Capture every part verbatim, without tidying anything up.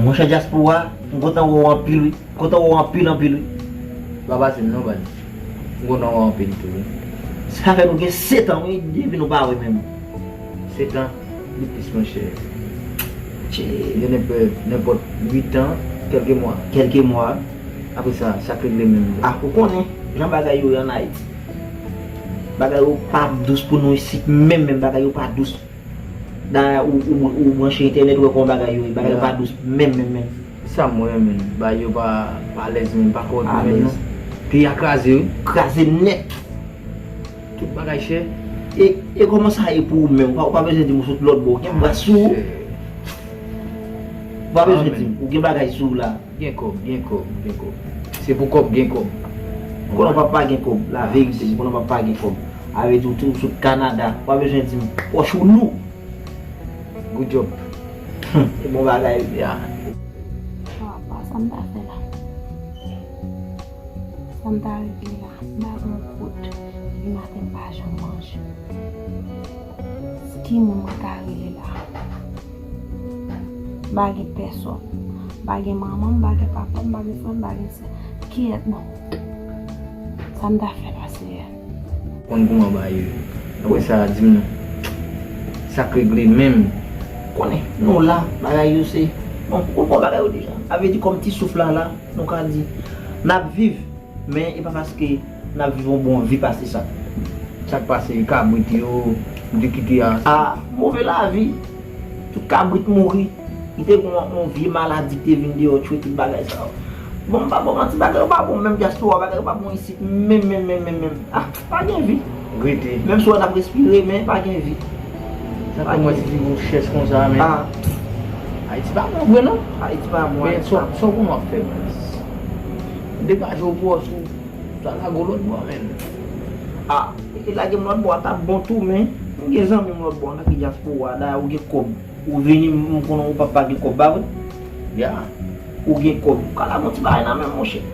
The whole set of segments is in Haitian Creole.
Monchè dyaspora, m kontan wè w anpil wi. M kontan wè w anpil, anpil wi. Pa pase m non, baz. M kontan wè w anpil tou wi. Sa fè nou gen sèt an wi, depi nou pa wè menm. Sèt an? Li plis, monchè. Tchè. Gen nenpòt, nenpòt uit an, kèlke mwa. Kèlke mwa. Apre sa, sa k regle menm. Ah, ou konnen jan bagay yo ye ann Ayiti. Bagay yo pa dous pou nou isit, menm, menm bagay yo pa dous. Dayè, ou, ou, ou branche entènèt, ou wè kòman bagay yo ye. Bagay yo pa dous, menm, menm, menm. Sa m wè, menm. Bagay yo pa, pa alèz, menm. Pa kòrèk menm, non. Peyi a kraze, wi. Kraze nèt. Tout bagay chè. E, e kòman sa ye pou ou menm? Ou pa, ou pa bezwen di m ou sot lòt bò. Ou gen bras sou ou. Ou pa bezwen di m. Ou gen bagay sou ou la. Gen kòb, gen kòb, gen kòb. Se pou kòb, gen kòb. M konnen w papa gen kòb. La verite, m konnen w papa gen kòb. A vle di ou tou sot Kanada. Ou pa bezwen di m. Pòch ou lou. Good job. E bon bagay. Ya. Papa, sa m ta fè la? Sa m ta regle la? M pa gen yon goud. Depi maten m pa janm manje. Ki moun mwen ta rele la? M pa gen pèsòn. M pa gen manman m, m pa gen papa m, m pa gen frè m, m pa gen sè. Kiyès bon? Sa m ta fè la, Seyè? Konn kouman bagay yo ye. Apre sa, di m non. Sa k regle menm? Konnen, nou la, bagay yo se. Bon, ou konn bagay yo deja. A vle di kòm ti souf la, la, nou ka di, n ap viv. Men e pa paske n ap viv yon bon vi pase sa. Sa k pase, kabrit yo, yo te kite a. A, move lavi. Tout kabrit mouri. Li te gen yon, yon vye maladi ki te vin deyò, tchwe tout bagay sa yo. Bon, m pa ba w manti, bagay yo pa bon, menm dyaspora, bagay yo pa bon isit, menm, menm, menm, menm, menm. A, pa gen vi. Rete. Menm si w wè n ap respire, men pa gen vi. Sa fè mwen ti fi gon chèch konsa, men. A. Ayiti pa bon vre, non. Ayiti pa bon, men Ayiti sa, pa bon. Sa w konn w ap fè, men. Degaje w pou w sou, sa lage w lòt bò, men. A, e lage m lòt bò a t ap bon tou, men m gen zanmi m lòt bò a, nan ki dyaspora, dayè ou gen kòb. Ou vini, m konnen ou pap pa gen kòb, pa vre? Ya. Ou gen kòb. Ou ka lage yon ti bagay nan men m, monchè.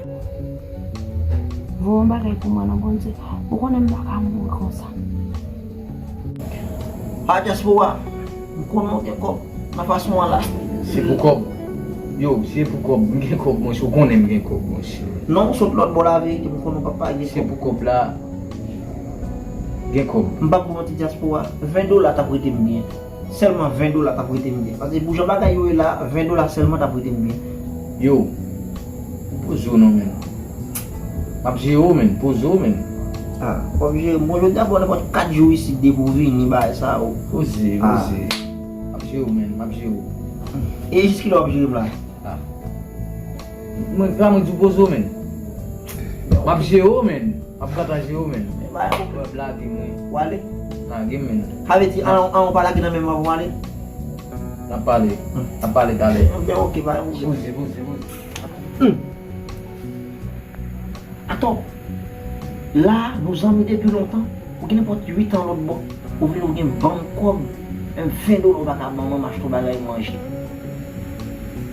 Voye yon bagay pou mwen non, Bondye. Ou konnen m pa ka mouri konsa. A dyaspora, m konnen w gen kòb nan fason an la. Se pou kòb. Yo, se pou kòb. M gen kòb, monchè. Ou konnen m gen kòb, monchè. Non, ou sot lòt bò laverite, m konnen w pap pa gen kòb. Se pou kòb la. Gen kòb. M pap ba w manti dyaspora, ven dola t ap rete m byen. Sèlman ven dola t ap rete m byen. Paske pou jan bagay yo ye la, ven dola sèlman t ap rete m byen. Yo, poze w non, menn. M ap jere w, menn. Poze w, menn. A, w ap jere m. Bon, jodi a, bon, nenpòt kat jou isit depi w vini, bagay sa yo. Poze, poze. M ap jere w, menn. M ap jere w. E jiskilè w ap jere m la? A. Mwen, pa mwen di w poze w, menn. M ap jere w, menn. M ap gentan jere w, menn. Wè, blayi mwen. W ale? Lage m, menn. Sa vle di, an, an, ou pa lage nan men m avan w ale? N ap pale. N ap pale talè. Ebyen, oke, pa gen pwoblèm. Poze, poze, poze. Atò, la, nou zanmi depi lontan. Ou gen nenpòt uit an lòt bò. Ou vini, ou gen ban m kòb. Menm ven dola ou pa ka ban m, m achte yon bagay manje.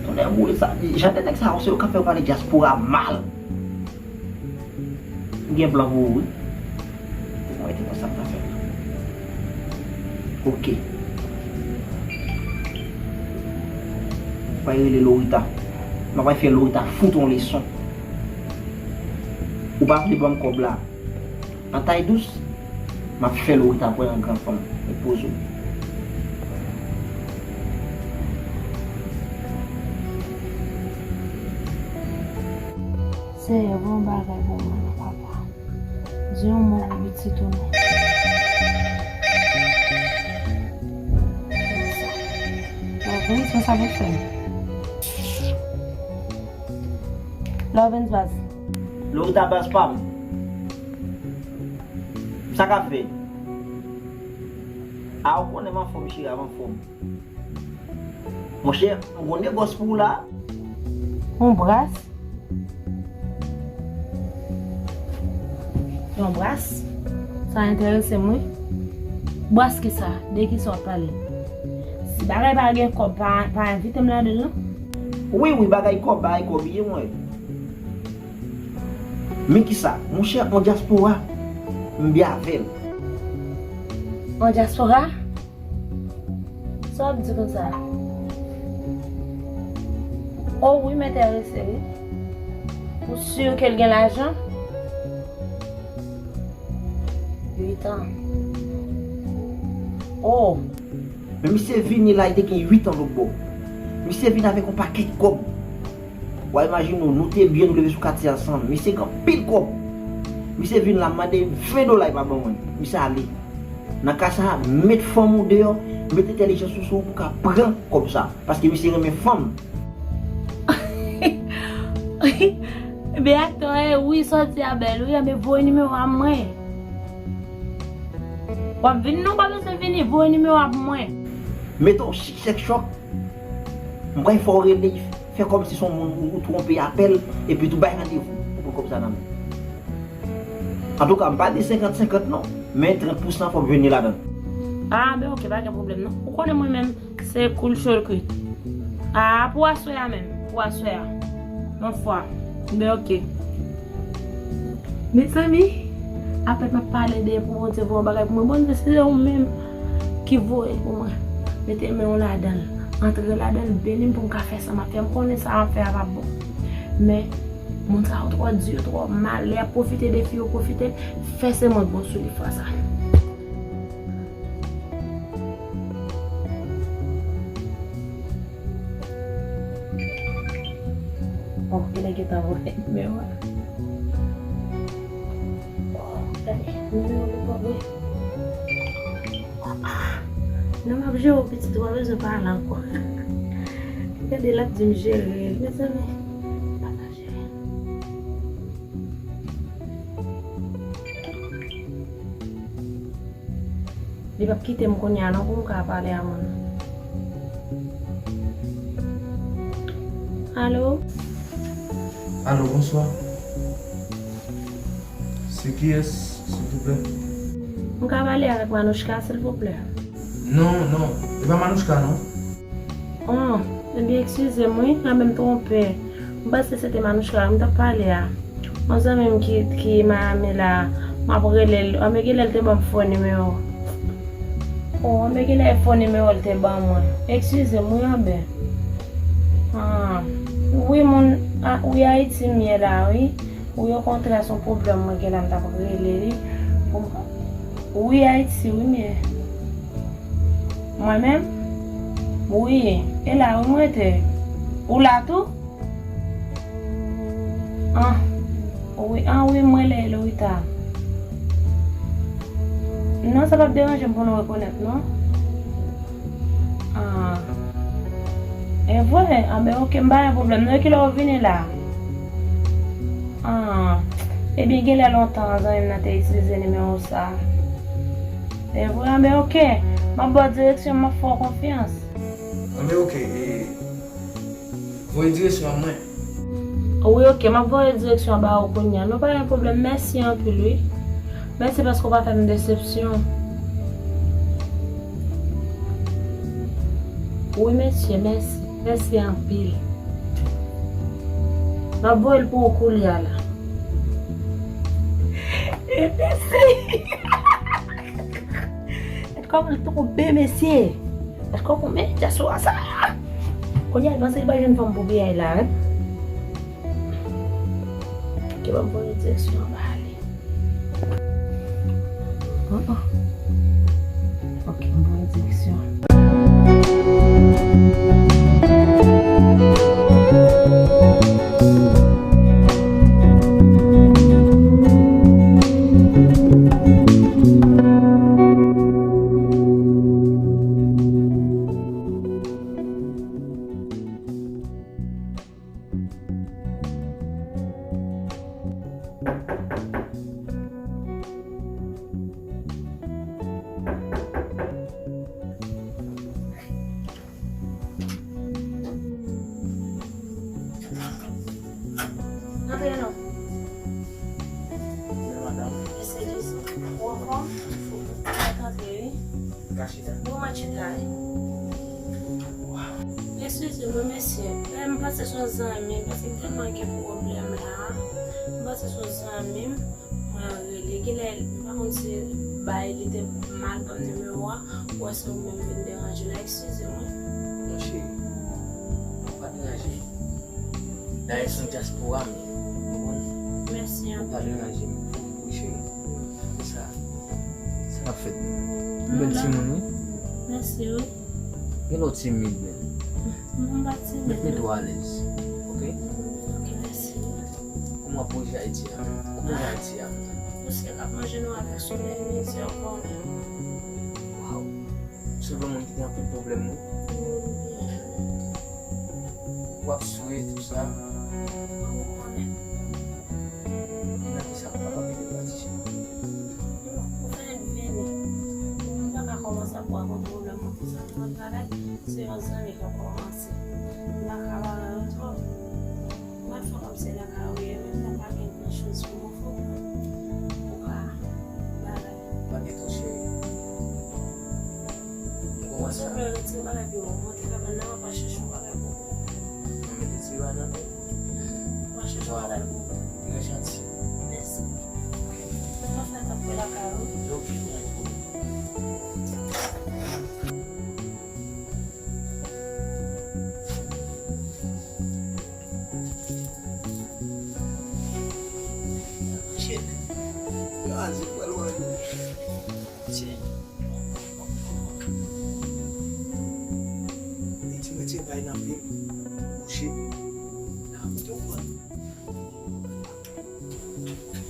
Tonnè boule sa. Jan de nèg sa yo, se yo k ap fè yo pale dyaspora mal. M gen plan pou ou, wi. Mwen te konsa m ta fè. Oke. Mwen rele Lorita. Mwen pral fè Lorita fout yon leson. Ou pa vle ban m kòb la. An tay dous, m ap fè Lorita pran yon gran fanm. Mwen poze w. Seyè, voye yon bagay pou mwen non, papa. Di yon mo pou pitit ou non. Lovens, men sa pou fè. Lovens, baz. Lorita, baz pa m. Sa k ap fèt? A, ou konnen m anfòm, cheri, m anfòm. Monchè, m gon negòs pou ou la. Yon bras? Yon bras? Sa enterese m, wi. Bras kisa? De kisa w ap pale? Si bagay pa gen kòb, pa, pa envite m ladan l, non. Wi, wi, bagay kòb, bagay kòb, ye mwen. Men kisa, monchè, yon dyaspora, m byen avè l. Yon dyaspora? Sa w ap di konsa? Oh wi, m enterese wi. Ou si ke l gen lajan? Uit an. Oh. Men misye vini la, li te gen uit an lòtbò. Misye vin avèk yon pakèt kòb. W a imajine w, nou te byen, nou leve sou katye ansanm. Misye gen anpil kòb. Misye vin la, mande ven dola, li pa ban mwen. Misye ale. Nan ka sa, met fanm ou deyò, met entèlijans ou sou ou pou ka pran kòb sa. Paske misye renmen fanm. Ebyen, aktè, wi, sòti a bèl, wi, men voye nimewo a mwen. W ap vini, non, pa bezwen vini, voye nimewo a pou mwen. Mete w chik sèk chòk. M pral fè w rele, fè kòmsi se yon moun ou, ou twonpe apèl, epi tou bay randevou pou pran kòb sa nan men. Antouka, m pa di senkant senkant non, men trant pousan fòk jwenn li ladan. Ah, ben ok, pa gen pwoblèm non. Ou konnen mwen menm, se koul cho l kwit. Ah, pou aswè a menm, pou aswè a. Yon fwa. Ben ok. Mezanmi, apèn m ap pale de pou Bondye voye yon bagay pou mwen. Bondye, se ou menm ki voye l pou mwen. Mete men w ladan l. Antre ladan l, beni m pou m ka fè sa m ap fè. M konnen sa m ap fè a p ap bon. Men, moun sa yo twò di, yo twò mal. Lè y ap pwofite de fi yo, pwofite. Fè se mwen k bon sou li fwa sa. Oh, gen nèg gentan voye nimewo a. Oh, gade, nimewo li pa vre. Ah, non, m ap jere w pitit, ou pa bezwen pale ankò. Gade, l ap di m jere l, mezanmi. Pa ka jere. Li p ap kite m kounye a non pou m ka pale a moun. Alo? Alo, bonswa. Se kiyès, silvouplè? M ka pale avèk Manouchka, silvouplè? Non, non, e pa Manouchka, non. Oh, ebyen, eskize m, wi, mwen menm twonpe. M panse se te Manouchka m t ap pale a. Yon zanmi m ki, ki Miami la, m ap rele l. Anben, genlè l te ban m fo nimewo. Oh, anben, genlè e fo nimewo l te ban mwen. Eskize m, wi, anben. Ah, wi, moun, ah, wi, Ayiti m ye la, wi. Wi, okontrè, se yon pwoblèm mwen gen la, m t ap rele li. Pou m, wi, Ayiti, wi, m ye. Mwen menm? Wi, e la wi m rete. Ou la tou? An, wi, an wi, m rele Lorita. Non, sa p ap deranje m pou nou rekonèt, non? An. E vre? Anben, oke, m pa gen pwoblèm. Non, e kilè w vini la? An. Ebyen, genlè lontan zanmi m nan te itilize nimewo sa. E vre, anben, oke. M ap ba w direksyon, m ap fè w konfyans. Anben, oke, e, voye direksyon an mwen. Wi, oke, m ap voye direksyon an ba ou kounye a. Non, pa gen pwoblèm, mèsi anpil, wi. Mèsi paske w pa fè m desepsyon. Wi, mesye, mèsi. Mèsi anpil. M ap voye l pou ou koulye a la. E mèsi. Gad kòman l tonbe, mesye. Gad kòman men dyaspora sa. Kounye a, l panse li pa jwenn fanm pou piyay la, wi. Ki ban m voye direksyon anba li. Oh, oh. Ok, m voye direksyon. Antre non. Mèsi, Jezi. Ou anfòm? Ou mèt antre, wi. Ka chita. Bon, mwen chita, wi. Eskize mwen, mesye. Lè m panse se yon zanmi m, paske m tèlman gen pwoblèm la. M panse se yon zanmi m, mwen rele. Genlè, m pa konn si bay li te mal ban m nimewo a, ou wè se ou menm vin deranje la. Eskize mwen. Non, cheri. Ou pa deranje. Ayisyen dyaspora m ye. Ou konprann? Mèsi anpil. Ou pa deranje m, wi, cheri. Se sa. Sa k ap fèt? Ou bèl timoun, wi. Mèsi, wi. Gen lè w timid, men. M pa timid. Met, met ou alèz, oke? Oke, mèsi. Kòman w ap bouji Ayiti a? Kòman w Ayiti a? Pousyè k ap manje nou avèk solèy, mizè, ou konnen. Waw. Sou yon moun ki gen anpil pwoblèm, wi. W ap swe, tou sa. Ou konnen. Nan ki sa m kapab ede w la, ti cheri? Ou fè n vini. M pa ka kòmanse ap wè yon pwoblèm pou sa nan bagay. Se yon zanmi k ap kòmanse. M pa ka ba l twòp. Mwen fè kòmsi lakay ou ye, menm lè pa gen gran choz pou ou fè, ou ka bagay. Pa gen tan, cheri. M kòmanse. Ou vle retire bagay pou ou, monte kabann nan, w ap al chèche yon bagay pou ou. Mwen mete ti bagay nan men. W ap chèche yon bagay pou ou. Trè janti. Mèsi. Mwen fè tan pou lakay ou. Ok, pa gen pwoblèm. Shit. Yo, Azik pral wè nou. Shit. Li di mwen tire bay nan pye m. Bouche. Nan pye w pran. Mwen bwè.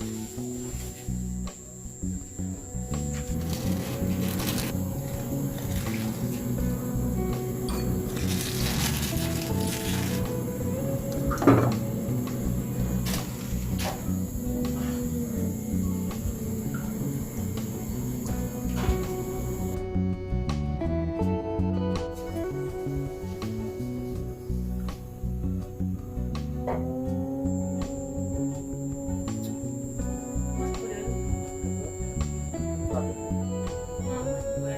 Mwen bwè.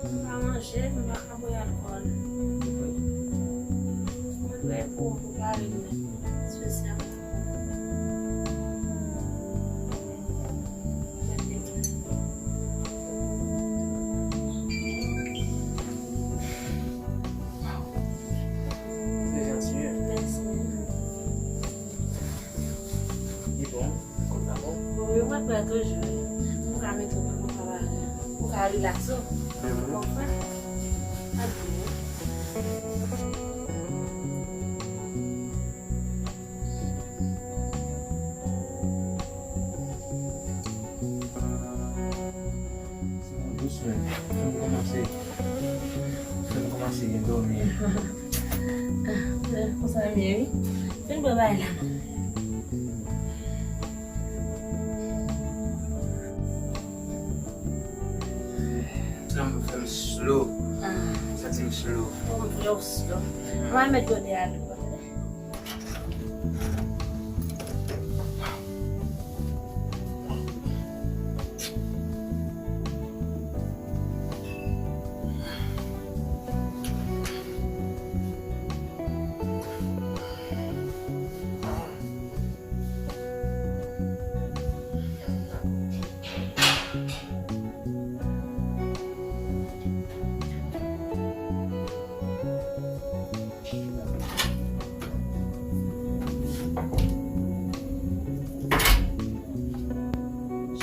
M pa manje, m pa ka bwè alkòl. Mwen bwè pou, pou pale mwen. Espesyal. Mwen bwè. Trè janti, wi. Mèsi. Li bon? Kòm sa bon? Bon, wi, mwen prè toujou. Ou ka mete w nan travay. Ou ka rilaks ou. Bon, frè. Adieu. Se yon dous men. Fè m kòmanse. Fè m kòmanse gen dòmi. Konsa m ye, wi. Fin bwè bay la. Sa m fè m slow. Ah. Santi m slow. Bon, vre w slow. Mwen met gode a tou.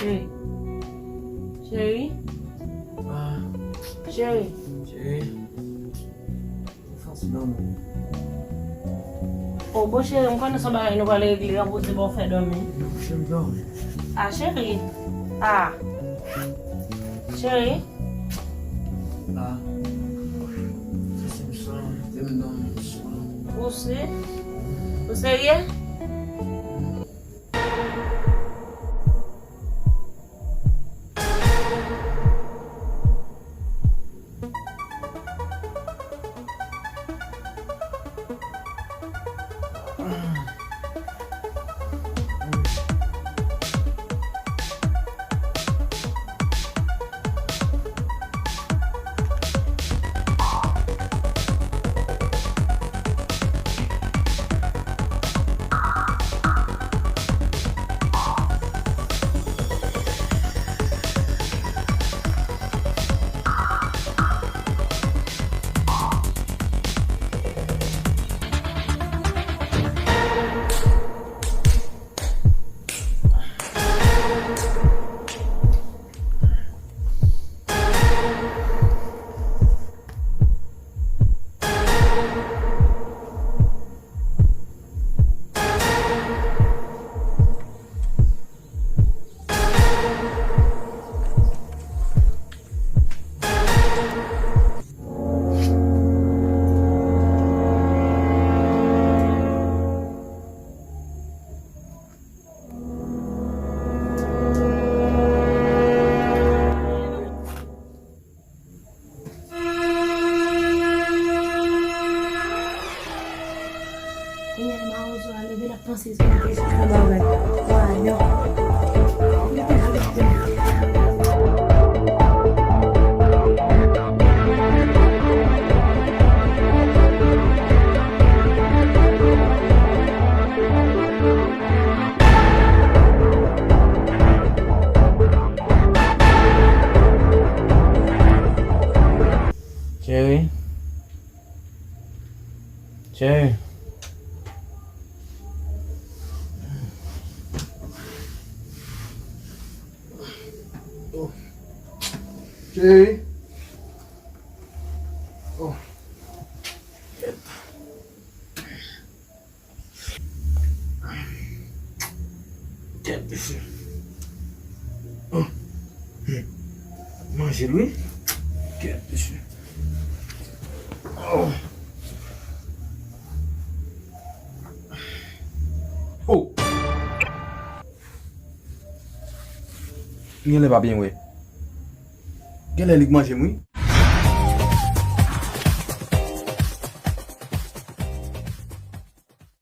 Cheri. Cheri. Ah. Cheri. Cheri. Fòs dòmi. O, bon, cheri, m konnen se yon bagay nou pral regle an pou di bon fè dòmi. Kouche m dòmi. Ah, cheri. Ah. Cheri. Ah. Se si m sou, se m dòmi m sou. Ou si? Ou serye? Genyen lè mawozo a leve, l ap panse se yon bagay. Wa, non. Cheri. Cheri. Oh. Cheri. Oh. Kèt, mesye. Oh. Hmm. Manje l, wi. Kèt, mesye. Oh. Oh. Genlè pa byen wè. Genlè li k manje m, wi.